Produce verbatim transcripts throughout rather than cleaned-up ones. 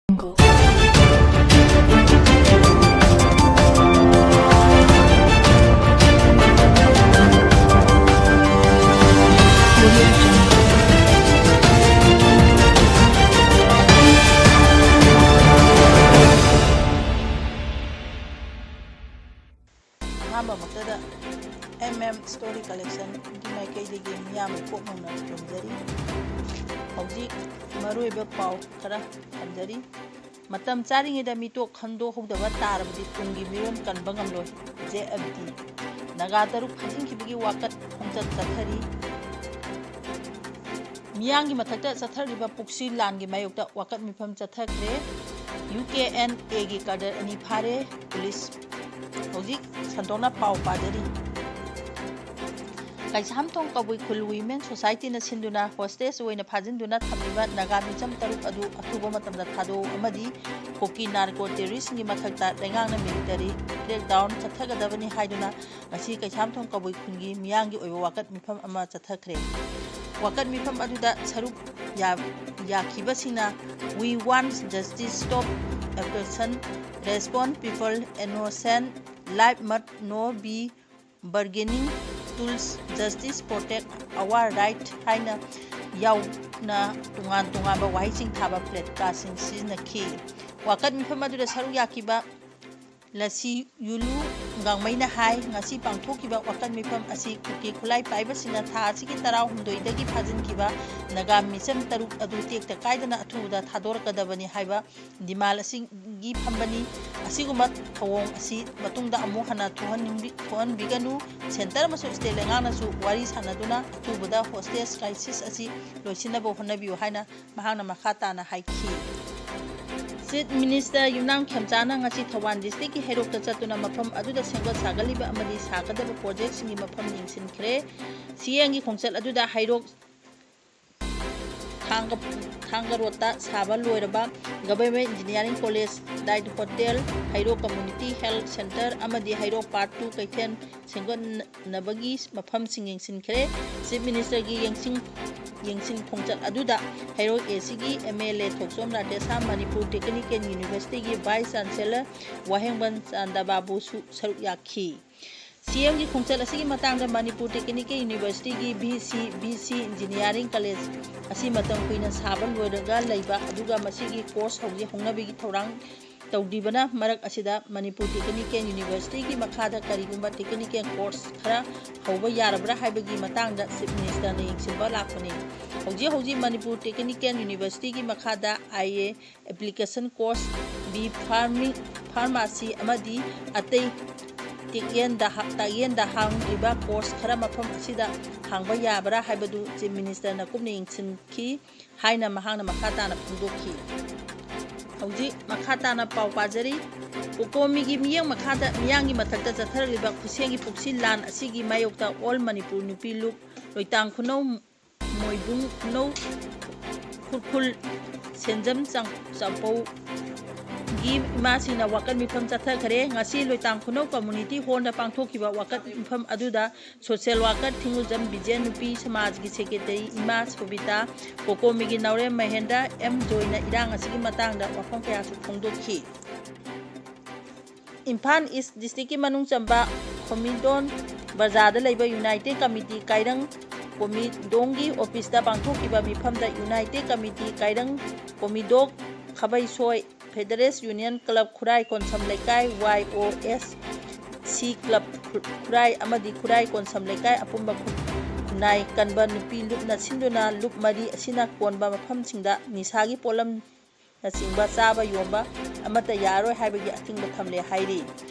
ꯑꯍꯥꯟꯕꯃꯛꯇꯗ M M Story Collectionꯒꯤ ꯃꯥꯏꯀꯩꯗꯒꯤ ꯃꯤꯌꯥꯝꯕꯨ ꯀꯣꯛ ꯅꯧꯅ ꯈꯨꯔꯨꯝꯖꯔꯤ꯫ ꯍꯧꯖꯤꯛ ꯃꯔꯨꯑꯣꯏꯕ ꯄꯥꯎ ꯈꯔ ꯊꯝꯖꯔꯤ꯫ ꯃꯇꯝ ꯆꯥꯔꯤꯉꯩꯗ ꯃꯤꯇꯣꯞ ꯈꯪꯗꯣꯛꯍꯧꯗꯕ ꯇꯥꯔꯕꯗꯤ ꯇꯨꯡꯒꯤ ꯃꯤꯔꯣꯟ ꯀꯟꯕ ꯉꯝꯂꯣꯏ꯫ J F D꯫ ꯅꯥꯒꯥ ꯇꯔꯨꯛ ꯐꯥꯖꯤꯟꯈꯤꯕꯒꯤ ꯋꯥꯀꯠ ꯈꯣꯡꯆꯠ ꯆꯠꯊꯔꯤ꯫ ꯃꯤꯌꯥꯝꯒꯤ ꯃꯊꯛꯇ ꯆꯠꯊꯔꯤꯕ ꯄꯨꯛꯁꯤ ꯂꯥꯟꯒꯤ ꯃꯥꯌꯣꯛꯇ ꯋꯥꯀꯠ ꯃꯤꯐꯝ ꯆꯠꯊꯈ꯭ꯔꯦ꯫ U K N Aꯒꯤ cadre ꯑꯅꯤ ꯐꯥꯔꯦ꯫ ꯄꯨꯂꯤꯁ ꯍꯧꯖꯤꯛ ꯁꯟꯗꯣꯛꯅ ꯄꯥꯎ ꯄꯥꯖꯔꯤ꯫ ꯀꯩꯁꯥꯝꯊꯣꯡ ꯀꯕꯨꯏ ꯈꯨꯜ Women Societyꯅ ꯁꯤꯟꯗꯨꯅ hostage ꯑꯣꯏꯅ ꯐꯥꯖꯤꯟꯗꯨꯅ ꯊꯝꯂꯤꯕ ꯅꯥꯒꯥ ꯃꯤꯆꯝ ꯇꯔꯨꯛ ꯑꯗꯨ ꯑꯊꯨꯕ ꯃꯇꯝꯗ ꯊꯥꯗꯣꯛꯎ ꯑꯃꯗꯤ ꯀꯨꯀꯤ narco terroristꯁꯤꯡꯒꯤ ꯃꯊꯛꯇ ꯂꯩꯉꯥꯛꯅ military crackdown ꯆꯠꯊꯒꯗꯕꯅꯤ ꯍꯥꯏꯗꯨꯅ ꯉꯁꯤ ꯀꯩꯁꯥꯝꯊꯣꯡ ꯀꯕꯨꯏ ꯈꯨꯜꯒꯤ ꯃꯤꯌꯥꯝꯒꯤ ꯑꯣꯏꯕ ꯋꯥꯀꯠ ꯃꯤꯐꯝ ꯑꯃ ꯆꯠꯊꯈ꯭ꯔꯦ꯫ ꯋꯥꯀꯠ ꯃꯤꯐꯝ ꯑꯗꯨꯗ ꯁꯔꯨꯛ ꯌꯥ-, ꯌꯥꯈꯤꯕꯁꯤꯡꯅ We want justice, stop abduction, respond people innocent life must no be bargaining tools, justice protect our right ꯍꯥꯏꯅ ꯌꯥꯎꯅ ꯇꯣꯉꯥꯟ ꯇꯣꯉꯥꯟꯕ ꯋꯥꯍꯩꯁꯤꯡ ꯊꯥꯕ placardꯁꯤꯡ ꯁꯤꯖꯤꯟꯅꯈꯤ꯫ ꯋꯥꯀꯠ ꯃꯤꯐꯝ ꯑꯗꯨꯗ ꯁꯔꯨꯛ ꯌꯥꯈꯤꯕ ꯂꯁꯤ ꯌꯨꯂꯨ ꯒꯥꯡꯃꯩꯅ ꯍꯥꯏ, ꯉꯁꯤ ꯄꯥꯡꯊꯣꯛꯈꯤꯕ ꯋꯥꯀꯠ ꯃꯤꯐꯝ ꯑꯁꯤ ꯀꯨꯀꯤ ꯈꯨꯠꯂꯥꯏ ꯄꯥꯏꯕꯁꯤꯡꯅ ꯊꯥ ꯑꯁꯤꯒꯤ ꯇꯔꯥꯍꯨꯝꯗꯣꯏꯗꯒꯤ ꯐꯥꯖꯤꯟꯈꯤꯕ ꯅꯥꯒꯥ ꯃꯤꯆꯝ ꯇꯔꯨꯛ ꯑꯗꯨ ꯇꯦꯛꯇ ꯀꯥꯏꯗꯅ ꯑꯊꯨꯕꯗ ꯊꯥꯗꯣꯔꯛꯀꯗꯕꯅꯤ ꯍꯥꯏꯕ demand ꯑꯁꯤꯒꯤ ꯐꯝꯕꯅꯤ꯫ ꯑꯁꯤꯒꯨꯝꯕ ꯊꯧꯑꯣꯡ ꯑꯁꯤ ꯃꯇꯨꯡꯗ ꯑꯃꯨꯛ ꯍꯟꯅ ꯊꯣꯛꯍꯟꯅꯤꯡꯕꯤ-, ꯊꯣꯛꯍꯟꯕꯤꯒꯅꯨ꯫ Centre ꯑꯃꯁꯨꯡ state ꯂꯩꯉꯥꯛꯅꯁꯨ ꯋꯥꯔꯤ ꯁꯥꯟꯅꯗꯨꯅ ꯑꯊꯨꯕꯗ hostage crisis ꯑꯁꯤ ꯂꯣꯏꯁꯤꯟꯅꯕ ꯍꯣꯠꯅꯕꯤꯌꯨ ꯍꯥꯏꯅ ꯃꯍꯥꯛꯅ ꯃꯈꯥ ꯇꯥꯅ ꯍꯥꯏꯈꯤ꯫ Chief Minister ꯌꯨꯝꯅꯥꯝ ꯈꯦꯝꯆꯥꯅ ꯉꯁꯤ ꯊꯧꯕꯥꯜ districtꯀꯤ ꯍꯩꯔꯣꯛꯇ ꯆꯠꯇꯨꯅ ꯃꯐꯝ ꯑꯗꯨꯗ ꯁꯦꯝꯒꯠ ꯁꯥꯒꯠꯂꯤꯕ ꯑꯃꯗꯤ ꯁꯥꯒꯗꯕ projectꯁꯤꯡꯒꯤ ꯃꯐꯝ ꯌꯦꯡꯁꯤꯟꯈ꯭ꯔꯦ꯫ ꯁꯤꯌꯦꯡꯒꯤ ꯈꯣꯡꯆꯠ ꯑꯗꯨꯗ ꯍꯩꯔꯣꯛ ꯊꯥꯡꯒ, ꯊꯥꯡꯒ ꯔꯣꯗꯇ ꯁꯥꯕ ꯂꯣꯏꯔꯕ Government Engineering College, Diet Hotel, ꯍꯩꯔꯣꯛ Community Health Centre ꯑꯃꯗꯤ ꯍꯩꯔꯣꯛ Part two ꯀꯩꯊꯦꯜ ꯁꯦꯝꯒꯠꯅꯕꯒꯤ ꯃꯐꯝꯁꯤꯡ ꯌꯦꯡꯁꯤꯟꯈ꯭ꯔꯦ꯫ Chief Ministerꯒꯤ ꯌꯦꯡꯁꯤꯟ-, ꯌꯦꯡꯁꯤꯟ ꯈꯣꯡꯆꯠ ꯑꯗꯨꯗ ꯍꯩꯔꯣꯛ ꯑꯦ ꯁꯤꯒꯤ M L A Thokchom Radheshyam, Manipur technical ꯌꯨꯅꯤꯚꯔꯁꯤꯇꯤꯒꯤ ꯚꯥꯏꯁ ꯆꯥꯟꯁꯦꯂꯔ ꯋꯥꯍꯦꯡꯕꯝ ꯆꯥꯟꯗꯕꯥꯕꯨꯁꯨ ꯁꯔꯨꯛ ꯌꯥꯈꯤ꯫ ꯁꯤ ꯑꯦꯝꯒꯤ ꯈꯣꯡꯆꯠ ꯑꯁꯤꯒꯤ ꯃꯇꯥꯡꯗ ꯃꯅꯤꯄꯨꯔ ꯇꯦꯛꯅꯤꯀꯦꯜ ꯌꯨꯅꯤꯚꯔꯁꯤꯇꯤꯒꯤ V C, V C engineering college ꯑꯁꯤ ꯃꯇꯝ ꯀꯨꯏꯅ ꯁꯥꯕ ꯂꯣꯏꯔꯒ ꯂꯩꯕ, ꯑꯗꯨꯒ ꯃꯁꯤꯒꯤ ꯀꯣꯔꯁ ꯍꯧꯖꯤꯛ ꯍꯧꯅꯕꯒꯤ ꯊꯧꯔꯥꯡ ꯇꯧꯗ꯭ꯔꯤꯕꯅ ꯃꯔꯛ ꯑꯁꯤꯗ ꯃꯅꯤꯄꯨꯔ ꯇꯦꯛꯅꯤꯀꯦꯜ ꯌꯨꯅꯤꯚꯔꯁꯤꯇꯤꯒꯤ ꯃꯈꯥꯗ ꯀꯔꯤꯒꯨꯝꯕ ꯇꯦꯛꯅꯤꯀꯦꯜ ꯀꯣꯔꯁ ꯈꯔ ꯍꯧꯕ ꯌꯥꯔꯕ꯭ꯔꯥ ꯍꯥꯏꯕꯒꯤ ꯃꯇꯥꯡꯗ ꯆꯤꯐ ꯃꯤꯅꯤꯁꯇꯔꯅ ꯌꯦꯡꯁꯤꯟꯕ ꯂꯥꯛꯄꯅꯤ꯫ ꯍꯧꯖꯤꯛ ꯍꯧꯖꯤꯛ ꯃꯅꯤꯄꯨꯔ ꯇꯦꯛꯅꯤꯀꯦꯜ ꯌꯨꯅꯤꯚꯔꯁꯤꯇꯤꯒꯤ ꯃꯈꯥꯗ I A application course, B pharm-, pharmacy ꯑꯃꯗꯤ ꯑꯇꯩ ꯇꯦꯛꯌꯦꯟꯗ ꯍꯥ-, ꯇꯥꯛꯌꯦꯟꯗ ꯍꯥꯡꯗ꯭ꯔꯤꯕ ꯀꯣꯔꯁ ꯈꯔ ꯃꯐꯝ ꯑꯁꯤꯗ ꯍꯥꯡꯕ ꯌꯥꯕ꯭ꯔꯥ ꯍꯥꯏꯕꯗꯨ ꯆꯤꯐ ꯃꯤꯅꯤꯁꯇꯔꯅ ꯀꯨꯞꯅ ꯌꯦꯡꯁꯤꯟꯈꯤ ꯍꯥꯏꯅ ꯃꯍꯥꯛꯅ ꯃꯈꯥ ꯇꯥꯅ ꯐꯣꯡꯗꯣꯛꯈꯤ꯫ ꯍꯧꯖꯤꯛ ꯃꯈꯥ ꯇꯥꯅ ꯄꯥꯎ ꯄꯥꯖꯔꯤ꯫ ꯀꯣꯀꯣꯃꯤꯒꯤ ꯃꯤꯠꯌꯦꯡ ꯃꯈꯥꯗ ꯃꯤꯌꯥꯝꯒꯤ ꯃꯊꯛꯇ ꯆꯠꯊꯔꯛꯂꯤꯕ ꯈꯨꯠꯁꯦꯝꯒꯤ ꯄꯨꯛꯁꯤ ꯂꯥꯟ ꯑꯁꯤꯒꯤ ꯃꯥꯌꯣꯛꯇ ꯑꯣꯜ ꯃꯅꯤꯄꯨꯔ ꯅꯨꯄꯤ ꯂꯨꯞ ꯂꯣꯏꯇꯥꯡ ꯈꯨꯅꯧ ꯃꯣꯏꯕꯨꯡ ꯈꯨꯅꯧ ꯈꯨꯔꯈꯨꯜ ꯁꯦꯟꯖꯝ ꯆꯥꯡ-, ꯆꯥꯝꯄꯧꯒꯤ ꯏꯃꯥꯁꯤꯡꯅ ꯋꯥꯀꯠ ꯃꯤꯐꯝ ꯆꯠꯊꯈ꯭ꯔꯦ꯫ ꯉꯁꯤ ꯂꯣꯏꯇꯥꯡ ꯈꯨꯅꯧ ꯀꯝꯃꯨꯅꯤꯇꯤ ꯍꯣꯜꯗ ꯄꯥꯡꯊꯣꯛꯈꯤꯕ ꯋꯥꯀꯠ ꯃꯤꯐꯝ ꯑꯗꯨꯗ ꯁꯣꯁꯤꯌꯦꯜ ꯋꯥꯀꯔ ꯊꯤꯡꯉꯨꯖꯝ ꯕꯤꯖꯦꯟ, ꯅꯨꯄꯤ ꯁꯃꯥꯖꯒꯤ ꯁꯦꯀ꯭ꯔꯦꯇꯔꯤ ꯏꯃꯥ ꯁꯣꯕꯤꯇꯥ, ꯀꯣꯀꯣꯃꯤꯒꯤ ꯅꯥꯎꯔꯦꯝ ꯃꯍꯦꯟꯗ꯭ꯔ, ꯑꯦꯝ ꯖꯣꯏꯅ ꯏꯔꯥꯡ ꯑꯁꯤꯒꯤ ꯃꯇꯥꯡꯗ ꯋꯥꯐꯝ ꯀꯌꯥꯁꯨ ꯐꯣꯡꯗꯣꯛꯈꯤ꯫ ꯏꯝꯐꯥꯜ ꯏꯁ ꯗꯤꯁꯇ꯭ꯔꯤꯛꯀꯤ ꯃꯅꯨꯡ ꯆꯟꯕ ꯈꯣꯃꯤꯗꯣꯟ ꯕꯖꯥꯔꯗ ꯂꯩꯕ ꯌꯨꯅꯥꯏꯇꯦꯠ ꯀꯃꯤꯇꯤ ꯀꯥꯏꯔꯪ ꯀꯣꯃꯤꯗꯣꯡꯒꯤ ꯑꯣꯐꯤꯁꯇ ꯄꯥꯡꯊꯣꯛꯈꯤꯕ ꯃꯤꯐꯝꯗ ꯌꯨꯅꯥꯏꯇꯦꯠ ꯀꯃꯤꯇꯤ ꯀꯥꯏꯔꯪ ꯀꯣꯃꯤꯗꯣꯛ ꯈꯥꯕꯩꯁꯣꯏ ꯐꯦꯗꯔꯦꯁ ꯌꯨꯅꯤꯌꯟ ꯀ꯭ꯂꯕ ꯈꯨꯔꯥꯏ ꯀꯣꯟꯁꯝ ꯂꯩꯀꯥꯏ, ꯋꯥꯏ ꯑꯣ ꯑꯦꯁ ꯁꯤ ꯀ꯭ꯂꯕ ꯈꯨ-, ꯈꯨꯔꯥꯏ ꯑꯃꯗꯤ ꯈꯨꯔꯥꯏ ꯀꯣꯟꯁꯝ ꯂꯩꯀꯥꯏ ꯑꯄꯨꯟꯕ ꯈꯨ-, ꯈꯨꯟꯅꯥꯏ ꯀꯟꯕ ꯅꯨꯄꯤ ꯂꯨꯞꯅ ꯁꯤꯟꯗꯨꯅ ꯂꯨꯞ ꯃꯔꯤ ꯑꯁꯤꯅ ꯀꯣꯟꯕ ꯃꯐꯝꯁꯤꯡꯗ ꯅꯤꯁꯥꯒꯤ ꯄꯣꯠꯂꯝꯅꯆꯤꯡꯕ ꯆꯥꯕ ꯌꯣꯟꯕ ꯑꯃꯠꯇ ꯌꯥꯔꯣꯏ ꯍꯥꯏꯕꯒꯤ ꯑꯊꯤꯡꯕ ꯊꯝꯂꯦ ꯍꯥꯏꯔꯤ꯫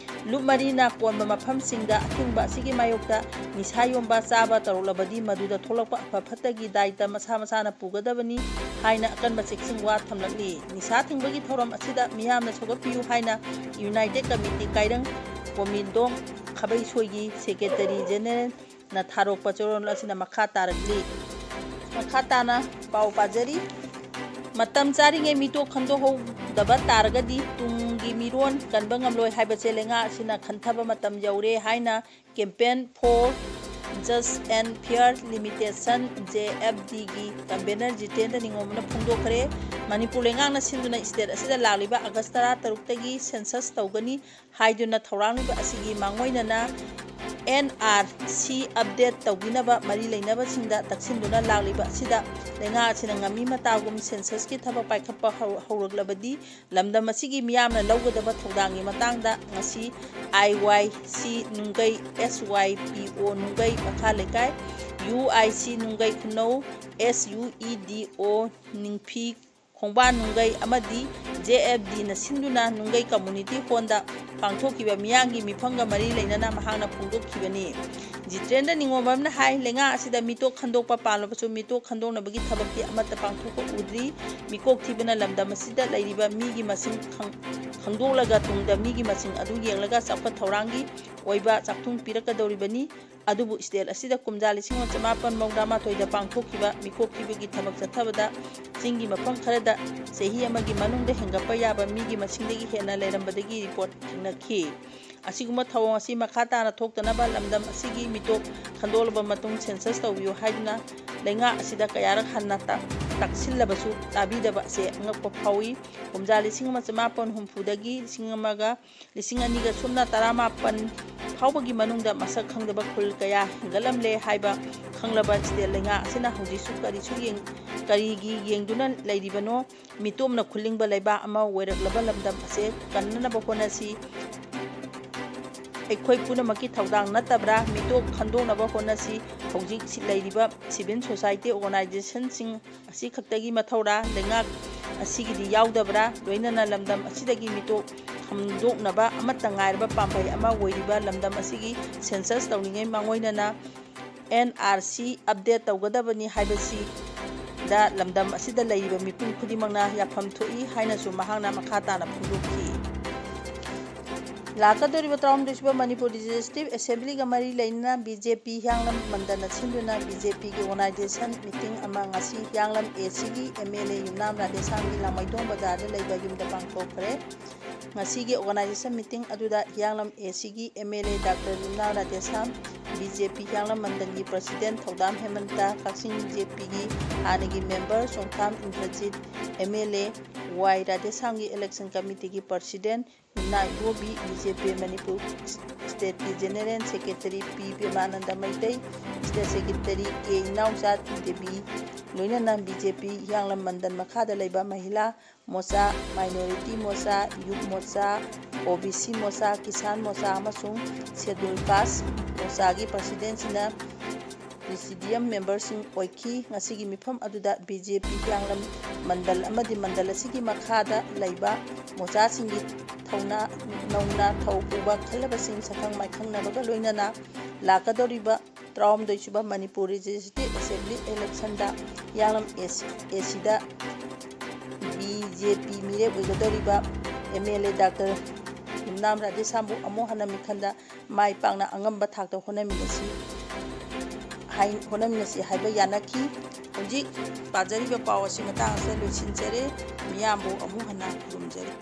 ꯂꯨꯞ ꯃꯔꯤꯅ ꯀꯣꯟꯕ ꯃꯐꯝꯁꯤꯡꯗ ꯑꯊꯤꯡꯕ ꯑꯁꯤꯒꯤ ꯃꯥꯌꯣꯛꯇ ꯅꯤꯁꯥ ꯌꯣꯟꯕ ꯆꯥꯕ ꯇꯧꯔꯛꯂꯕꯗꯤ ꯃꯗꯨꯗ ꯊꯣꯛꯂꯛꯄ ꯑꯐ ꯐꯠꯇꯒꯤ ꯗꯥꯏꯇ ꯃꯁꯥ ꯃꯁꯥꯅ ꯄꯨꯒꯗꯕꯅꯤ ꯍꯥꯏꯅ ꯑꯀꯟꯕ ꯆꯦꯛꯁꯤꯟ ꯋꯥ ꯊꯝꯂꯛꯂꯤ꯫ ꯅꯤꯁꯥ ꯊꯤꯡꯕꯒꯤ ꯊꯧꯔꯝ ꯑꯁꯤꯗ ꯃꯤꯌꯥꯝꯅ ꯁꯧꯒꯠꯄꯤꯌꯨ ꯍꯥꯏꯅ ꯌꯨꯅꯥꯏꯇꯦꯠ ꯀꯃꯤꯇꯤ ꯀꯥꯏꯔꯪ ꯀꯣꯃꯤꯗꯣꯡ ꯈꯥꯕꯩꯁꯣꯏꯒꯤ ꯁꯦꯀ꯭ꯔꯦꯇꯔꯤ ꯖꯦꯅꯦꯔꯦꯜꯅ ꯊꯥꯔꯣꯛꯄ ꯆꯦꯔꯣꯜ ꯑꯁꯤꯅ ꯃꯈꯥ ꯇꯥꯔꯛꯂꯤ꯫ ꯃꯈꯥ ꯇꯥꯅ ꯄꯥꯎ ꯄꯥꯖꯔꯤ꯫ ꯃꯇꯝ ꯆꯥꯔꯤꯉꯩ ꯃꯤꯇꯣꯞ ꯈꯟꯗꯣꯛꯍꯧꯗꯕ ꯇꯥꯔꯒꯗꯤ ꯇꯨꯡꯒꯤ ꯃꯤꯔꯣꯟ ꯀꯟꯕ ꯉꯝꯂꯣꯏ ꯍꯥꯏꯕꯁꯦ ꯂꯩꯉꯥꯛ ꯑꯁꯤꯅ ꯈꯟꯊꯕ ꯃꯇꯝ ꯌꯧꯔꯦ ꯍꯥꯏꯅ campaign for Just and Fair Limitation, J F D ꯒꯤ convener ꯖꯤꯇꯦꯟꯗ꯭ꯔ ꯅꯤꯉꯣꯝꯕꯅ ꯐꯣꯡꯗꯣꯛꯈ꯭ꯔꯦ꯫ ꯃꯅꯤꯄꯨꯔ ꯂꯩꯉꯥꯛꯅ ꯁꯤꯟꯗꯨꯅ state ꯑꯁꯤꯗ ꯂꯥꯛꯂꯤꯕ August ꯇꯔꯥꯇꯔꯨꯛꯇꯒꯤ census ꯇꯧꯒꯅꯤ ꯍꯥꯏꯗꯨꯅ ꯊꯧꯔꯥꯡꯂꯤꯕ ꯑꯁꯤꯒꯤ ꯃꯥꯡꯑꯣꯏꯅꯅ N R C update ꯇꯧꯕꯤꯅꯕ ꯃꯔꯤ ꯂꯩꯅꯕꯁꯤꯡꯗ ꯇꯛꯁꯤꯟꯗꯨꯅ ꯂꯥꯛꯂꯤꯕ ꯑꯁꯤꯗ ꯂꯩꯉꯥꯛ ꯑꯁꯤꯅ ꯉꯝꯃꯤ ꯃꯇꯥꯒꯨꯝ census ꯀꯤ ꯊꯕꯛ ꯄꯥꯏꯈꯠꯄ ꯍꯧ-, ꯍꯧꯔꯛꯂꯕꯗꯤ ꯂꯝꯗꯝ ꯑꯁꯤꯒꯤ ꯃꯤꯌꯥꯝꯅ ꯂꯧꯒꯗꯕ ꯊꯧꯗꯥꯡꯒꯤ ꯃꯇꯥꯡꯗ ꯉꯁꯤ I Y C ꯅꯨꯡꯒꯩ, S Y P O ꯅꯨꯡꯒꯩ ꯃꯈꯥ ꯂꯩꯀꯥꯏ, U I C ꯅꯨꯡꯒꯩ ꯈꯨꯅꯧ, S U E D O ꯅꯤꯡꯐꯤ ꯈꯣꯡꯕꯥꯟ ꯅꯨꯡꯒꯩ ꯑꯃꯗꯤ J F D ꯅ ꯁꯤꯟꯗꯨꯅ ꯅꯨꯡꯒꯩ community hall ꯗ ꯄꯥꯡꯊꯣꯛꯈꯤꯕ ꯃꯤꯌꯥꯝꯒꯤ ꯃꯤꯐꯝꯒ ꯃꯔꯤ ꯂꯩꯅꯅ ꯃꯍꯥꯛꯅ ꯐꯣꯡꯗꯣꯛꯈꯤꯕꯅꯤ꯫ ꯖꯤꯇꯦꯟꯗ꯭ꯔ ꯅꯤꯉꯣꯝꯕꯝꯅ ꯍꯥꯏ, ꯂꯩꯉꯥꯛ ꯑꯁꯤꯗ ꯃꯤꯇꯣꯞ ꯈꯟꯗꯣꯛꯄ ꯄꯥꯜꯂꯕꯁꯨ ꯃꯤꯇꯣꯞ ꯈꯟꯗꯣꯛꯅꯕꯒꯤ ꯊꯕꯛꯇꯤ ꯑꯃꯠꯇ ꯄꯥꯡꯊꯣꯛꯄ ꯎꯗ꯭ꯔꯤ꯫ ꯃꯤꯀꯣꯛ ꯊꯤꯕꯅ ꯂꯝꯗꯝ ꯑꯁꯤꯗ ꯂꯩꯔꯤꯕ ꯃꯤꯒꯤ ꯃꯁꯤꯡ ꯈꯪ-, ꯈꯪꯗꯣꯛꯂꯒ ꯇꯨꯡꯗ ꯃꯤꯒꯤ ꯃꯁꯤꯡ ꯑꯗꯨ ꯌꯦꯡꯂꯒ ꯆꯥꯎꯈꯠ ꯊꯧꯔꯥꯡꯒꯤ ꯑꯣꯏꯕ ꯆꯥꯛꯊꯨꯡ ꯄꯤꯔꯛꯀꯗꯧꯔꯤꯕꯅꯤ꯫ ꯑꯗꯨꯕꯨ state ꯑꯁꯤꯗ ꯀꯨꯝꯖꯥ ꯂꯤꯁꯤꯡ ꯑꯃ ꯆꯃꯥꯄꯟ ꯃꯧꯗ꯭ꯔꯥ ꯃꯥꯊꯣꯏꯗ ꯄꯥꯡꯊꯣꯛꯈꯤꯕ ꯃꯤꯀꯣꯛ ꯊꯤꯕꯒꯤ ꯊꯕꯛ ꯆꯠꯊꯕꯗ ꯆꯤꯡꯒꯤ ꯃꯐꯝ ꯈꯔꯗ ꯆꯍꯤ ꯑꯃꯒꯤ ꯃꯅꯨꯡꯗ ꯍꯦꯟꯒꯠꯄ ꯌꯥꯕ ꯃꯤꯒꯤ ꯃꯁꯤꯡꯗꯒꯤ ꯍꯦꯟꯅ ꯂꯩꯔꯝꯕꯗꯒꯤ report ꯊꯦꯡꯅꯈꯤ꯫ ꯑꯁꯤꯒꯨꯝꯕ ꯊꯧꯑꯣꯡ ꯑꯁꯤ ꯃꯈꯥ ꯇꯥꯅ ꯊꯣꯛꯇꯅꯕ ꯂꯝꯗꯝ ꯑꯁꯤꯒꯤ ꯃꯤꯇꯣꯞ ꯈꯟꯗꯣꯛꯂꯕ ꯃꯇꯨꯡ census ꯇꯧꯕꯤꯌꯨ ꯍꯥꯏꯗꯨꯅ ꯂꯩꯉꯥꯛ ꯑꯁꯤꯗ ꯀꯌꯥꯔꯛ ꯍꯟꯅ ꯇꯥꯛ-, ꯇꯥꯛꯁꯤꯜꯂꯕꯁꯨ ꯇꯥꯕꯤꯗꯕ ꯑꯁꯦ ꯑꯉꯛꯄ ꯐꯥꯎꯏ꯫ ꯀꯨꯝꯖꯥ ꯂꯤꯁꯤꯡ ꯑꯃ ꯆꯃꯥꯄꯟ ꯍꯨꯝꯐꯨꯗꯒꯤ ꯂꯤꯁꯤꯡ ꯑꯃꯒ ꯂꯤꯁꯤꯡ ꯑꯅꯤꯒ ꯁꯨꯞꯅ ꯇꯔꯥꯃꯥꯄꯟ ꯐꯥꯎꯕꯒꯤ ꯃꯅꯨꯡꯗ ꯃꯁꯛ ꯈꯪꯗꯕ ꯈꯨꯜ ꯀꯌꯥ ꯍꯦꯟꯒꯠꯂꯝꯂꯦ ꯍꯥꯏꯕ ꯈꯪꯂꯕ state ꯂꯩꯉꯥꯛ ꯑꯁꯤꯅ ꯍꯧꯖꯤꯛꯁꯨ ꯀꯔꯤꯁꯨ ꯌꯦꯡ-, ꯀꯔꯤꯒꯤ ꯌꯦꯡꯗꯨꯅ ꯂꯩꯔꯤꯕꯅꯣ? ꯃꯤꯇꯣꯞꯅ ꯈꯨꯜꯂꯤꯡꯕ ꯂꯩꯕꯥꯛ ꯑꯃ ꯑꯣꯏꯔꯛꯂꯕ ꯂꯝꯗꯝ ꯑꯁꯦ ꯀꯟꯅꯅꯕ ꯍꯣꯠꯅꯁꯤ꯫ ꯑꯩꯈꯣꯏ ꯄꯨꯝꯅꯃꯛꯀꯤ ꯊꯧꯗꯥꯡ ꯅꯠꯇꯕ꯭ꯔꯥ? ꯃꯤꯇꯣꯞ ꯈꯟꯗꯣꯛꯅꯕ ꯍꯣꯠꯅꯁꯤ꯫ ꯍꯧꯖꯤꯛ ꯁꯤ-, ꯂꯩꯔꯤꯕ civil society organization ꯁꯤꯡ ꯑꯁꯤ ꯈꯛꯇꯒꯤ ꯃꯊꯧꯔꯥ? ꯂꯩꯉꯥꯛ ꯑꯁꯤꯒꯤꯗꯤ ꯌꯥꯎꯗꯕ꯭ꯔꯥ? ꯂꯣꯏꯅꯅ ꯂꯝꯗꯝ ꯑꯁꯤꯗꯒꯤ ꯃꯤꯇꯣꯞ ꯈꯟꯗꯣꯛꯅꯕ ꯑꯃꯠꯇ ꯉꯥꯏꯔꯕ ꯄꯥꯝꯕꯩ ꯑꯃ ꯑꯣꯏꯔꯤꯕ ꯂꯝꯗꯝ ꯑꯁꯤꯒꯤ census ꯇꯧꯔꯤꯉꯩ ꯃꯥꯡꯑꯣꯏꯅꯅ N R C update ꯇꯧꯒꯗꯕꯅꯤ ꯍꯥꯏꯕꯁꯤꯗ ꯂꯝꯗꯝ ꯑꯁꯤꯗ ꯂꯩꯔꯤꯕ ꯃꯤꯄꯨꯝ ꯈꯨꯗꯤꯡꯃꯛꯅ ꯌꯥꯐꯝ ꯊꯣꯛꯏ ꯍꯥꯏꯅꯁꯨ ꯃꯍꯥꯛꯅ ꯃꯈꯥ ꯇꯥꯅ ꯐꯣꯡꯗꯣꯛꯈꯤ꯫ ꯂꯥꯛꯀꯗꯧꯔꯤꯕ ꯇꯔꯥꯍꯨꯝꯗꯣꯏꯁꯨꯕ ꯃꯅꯤꯄꯨꯔ Legislative Assembly ꯒ ꯃꯔꯤ ꯂꯩꯅꯅ B J P ꯍꯤꯌꯥꯡꯂꯝ ꯃꯟꯗꯅ ꯁꯤꯟꯗꯨꯅ B J P ꯒꯤ organization meeting ꯑꯃ ꯉꯁꯤ ꯍꯤꯌꯥꯡꯂꯝ A C ꯒꯤ M L A ꯌꯨꯝꯅꯥꯝ ꯔꯥꯙꯦꯁ꯭ꯌꯥꯝꯒꯤ ꯂꯥꯡꯃꯩꯗꯣꯡ ꯕꯖꯥꯔꯗ ꯂꯩꯕ ꯌꯨꯝꯗ ꯄꯥꯡꯊꯣꯛꯈ꯭ꯔꯦ꯫ ꯉꯁꯤꯒꯤ organization meeting ꯑꯗꯨꯗ ꯍꯤꯌꯥꯡꯂꯝ A C ꯒꯤ M L A Doctor ꯌꯨꯝꯅꯥꯝ ꯔꯥꯙꯦꯁ꯭ꯌꯥꯝ, ꯕꯤ ꯖꯦ ꯄꯤ ꯍꯤꯌꯥꯡꯂꯝ ꯃꯟꯗꯜꯒꯤ president Thoudam Hemanta, Kakching B J ꯄꯤꯒꯤ ꯍꯥꯟꯅꯒꯤ member Chongtham Indrajit, M L A, Y ꯔꯥꯙꯦꯁ꯭ꯌꯥꯝꯒꯤ election committeeꯒꯤ president ꯏꯅꯥ Ibobi, B J P Manipur stateꯀꯤ general secretary P Premananda Meitei, state secretary K Inaocha Devi, ꯂꯣꯏꯅꯅ ꯕꯤ ꯖꯦ ꯄꯤ ꯍꯤꯌꯥꯡꯂꯝ ꯃꯟꯗꯜ ꯃꯈꯥꯗ ꯂꯩꯕ ꯃꯍꯤꯂꯥ ꯃꯣꯔꯆꯥ, minority ꯃꯣꯔꯆꯥ, ꯌꯨꯠ ꯃꯣꯔꯆꯥ, ꯑꯣ ꯕꯤ ꯁꯤ ꯃꯣꯔꯆꯥ, ꯀꯤꯁꯥꯟ ꯃꯣꯔꯆꯥ ꯑꯃꯁꯨꯡ schedule caste ꯃꯣꯔꯆꯥꯒꯤ presidentꯁꯤꯡꯅ presidium memberꯁꯤꯡ ꯑꯣꯏꯈꯤ꯫ ꯉꯁꯤꯒꯤ ꯃꯤꯐꯝ ꯑꯗꯨꯗ ꯕꯤ ꯖꯦ ꯄꯤ ꯍꯤꯌꯥꯡꯂꯝ ꯃꯟꯗꯜ ꯑꯃꯗꯤ ꯃꯟꯗꯜ ꯑꯁꯤꯒꯤ ꯃꯈꯥꯗ ꯂꯩꯕ ꯃꯣꯔꯆꯥꯁꯤꯡꯒꯤ ꯊꯧꯅꯥ, ꯅꯧꯅ ꯊꯧ ꯄꯨꯕ ꯈꯜꯂꯕꯁꯤꯡ ꯁꯛꯈꯪ ꯃꯥꯏꯈꯪꯅꯕꯒ ꯂꯣꯏꯅꯅ ꯂꯥꯛꯀꯗꯧꯔꯤꯕ ꯇꯔꯥꯍꯨꯝꯗꯣꯏꯁꯨꯕ ꯃꯅꯤꯄꯨꯔ Legislative Assembly electionꯗ ꯍꯤꯌꯥꯡꯂꯝ ꯑꯦ ꯁꯤꯗ ꯕꯤ ꯖꯦ ꯄꯤ ꯃꯤꯔꯦꯞ ꯑꯣꯏꯒꯗꯧꯔꯤꯕ ꯑꯦꯝ ꯑꯦꯜ ꯑꯦ ꯗꯥꯛꯇꯔ ꯌꯨꯝꯅꯥꯝ ꯔꯥꯙꯦꯁ꯭ꯌꯥꯝꯕꯨ ꯑꯃꯨꯛ ꯍꯟꯅ ꯃꯤꯈꯜꯗ ꯃꯥꯏ ꯄꯥꯛꯅ ꯑꯉꯝꯕ ꯊꯥꯛꯇ ꯍꯣꯠꯅꯃꯤꯟꯅꯁꯤ ꯍꯥꯏ-, ꯍꯣꯠꯅꯃꯤꯟꯅꯁꯤ ꯍꯥꯏꯕ ꯌꯥꯅꯈꯤ꯫ ꯍꯧꯖꯤꯛ ꯄꯥꯖꯔꯤꯕ ꯄꯥꯎ ꯑꯁꯤ ꯃꯇꯥꯡ ꯑꯁꯤꯗ ꯂꯣꯏꯁꯤꯟꯖꯔꯦ꯫ ꯃꯤꯌꯥꯝꯕꯨ ꯑꯃꯨꯛ ꯍꯟꯅ ꯈꯨꯔꯨꯝꯖꯔꯤ꯫